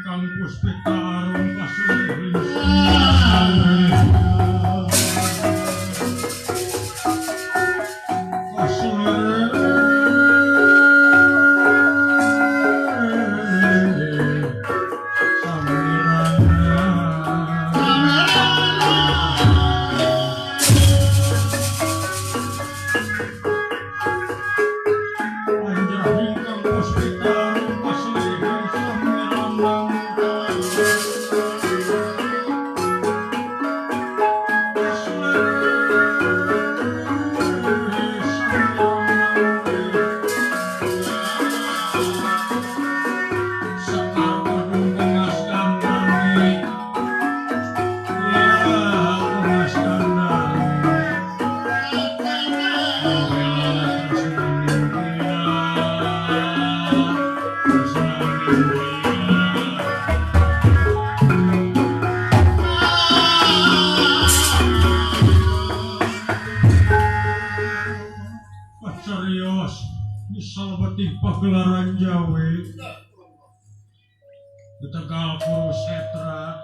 Ingkang puspita arum kasulih. Pagelaran Jawi di Tegal Kurusetra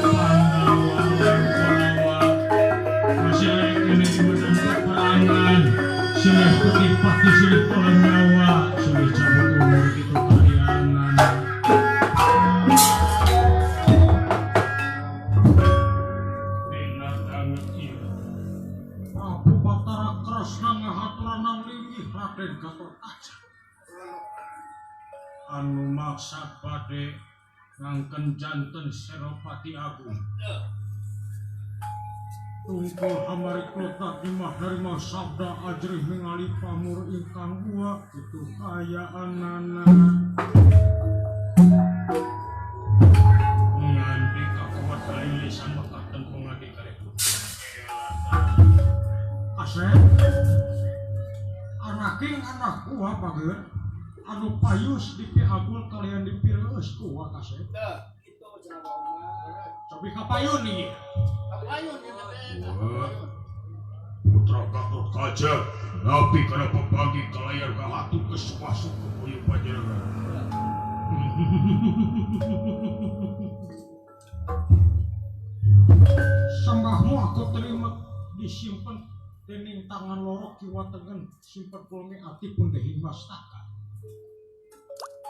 Pandawa lan Kurawa masih ini di peperangan silih putih pati silih pola nyawa silih cabut umur gitu kahyangan dina danget ieu Prabu Batara Kresna ngahaturanan linggih Raden Gatotkaca anu maksad bade ngangken janten Senopati Agung. Tungkul hamari klotak dimah darima sabda ajrih ningali pamur ingkang uwa kitu kayaanana. Nganti kakuat kalilisan mekaten pengadi kareput. Asep anaking anak uwa bager anu payus dipiagul kalian dipireus ku wa kasep. Kitu cenah Oma. Cobi kapayun ieu. Kapayun ieu teh. Putra Gatotkaca napi kana pepagi kalayar kahatur geus masuk ke puyuh panjenengan. Sembahmu aku terima disimpen dening tangan loro kiwa tengen simpen kulmi ati pun dehi mastaka.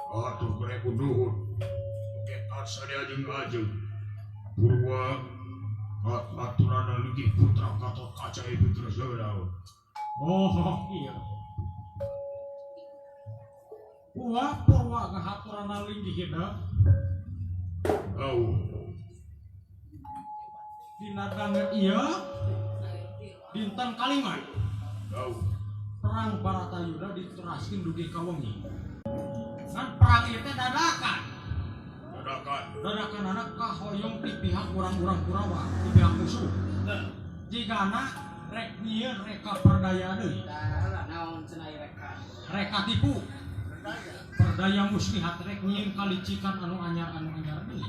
Atur kureku nuhun. Oke tansah diajeng-ajeng. Purwa aturana linggih putra Gatotkaca ieu Kresna. Oh iya. Uwa purwa ngahaturana linggih hidep. Oh. Dina danget ieu dinten kalima. Oh. Perang Baratayuda diteraskeun dugi ka wengi. Ngan perang ieu teh dadakan. Dadakan. Dadakan anak kahoyong ti pihak urang-urang Kurawa, ti pihak musuh. Jigana rek nyieun reka perdaya deui. Naon cenah reka? Reka tipu. Perdaya muslihat rek nyieun kalicikan anu anyar deui.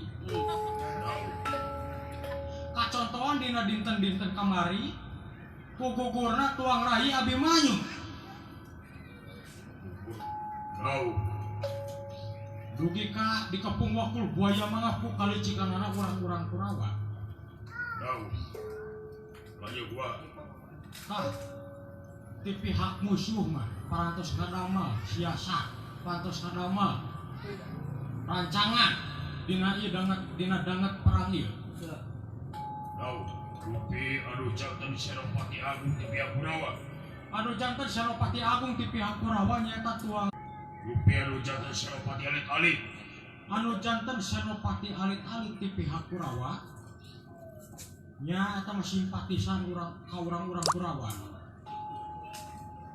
Kacontohan dina dinten-dinten kamari kugugurna tuang rayi Abimanyu. Tahu. Dugi ka dikepung wakul buaya mangaku kalicikan anak urang-urang Kurawa. Tahu. Lanjut gua. Tah, ti pihak musuh mah parantos ngadamel siasat, parantos ngadamel rancangan dina ieu danget dina danget perang ieu. Tahu. Rupi anu janten Senopati Agung ti pihak Kurawa. Anu janten Senopati Agung ti pihak Kurawa nyaeta tuang Rupi anu janten Senopati Alit-alit. Anu janten Senopati Alit-alit ti pihak Kurawa nya eta mah simpatisan urang ka urang-urang Kurawa.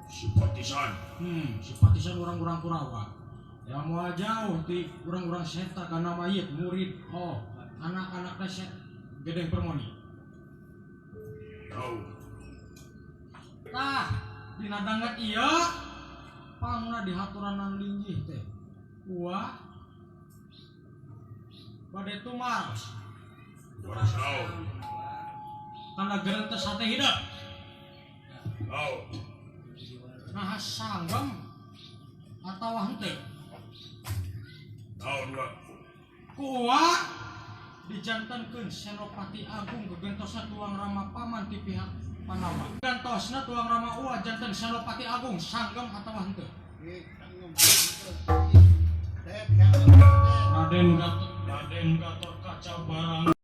Simpatisan. Simpatisan urang-urang Kurawa. Ya moal jauh ti urang-urang seta kana mayit murid oh anak-anakna set Gedeng Permoni. Tahu. Tah, dina danget ieu pangna dihaturanan linggih teh. Uwa bade tumaros. Tumaros naon? Tanda gerentes hate hidup. Tahu. Nah sanggem atawa henteu. Naon wa? Ku Uwa dijantenkeun Senopati Agung gegentosna tuang Rama paman ti pihak Pandawa. Gantosna tuang Rama Uwa janten Senopati Agung sanggem atawa henteu? Raden Gatot Kaca barang.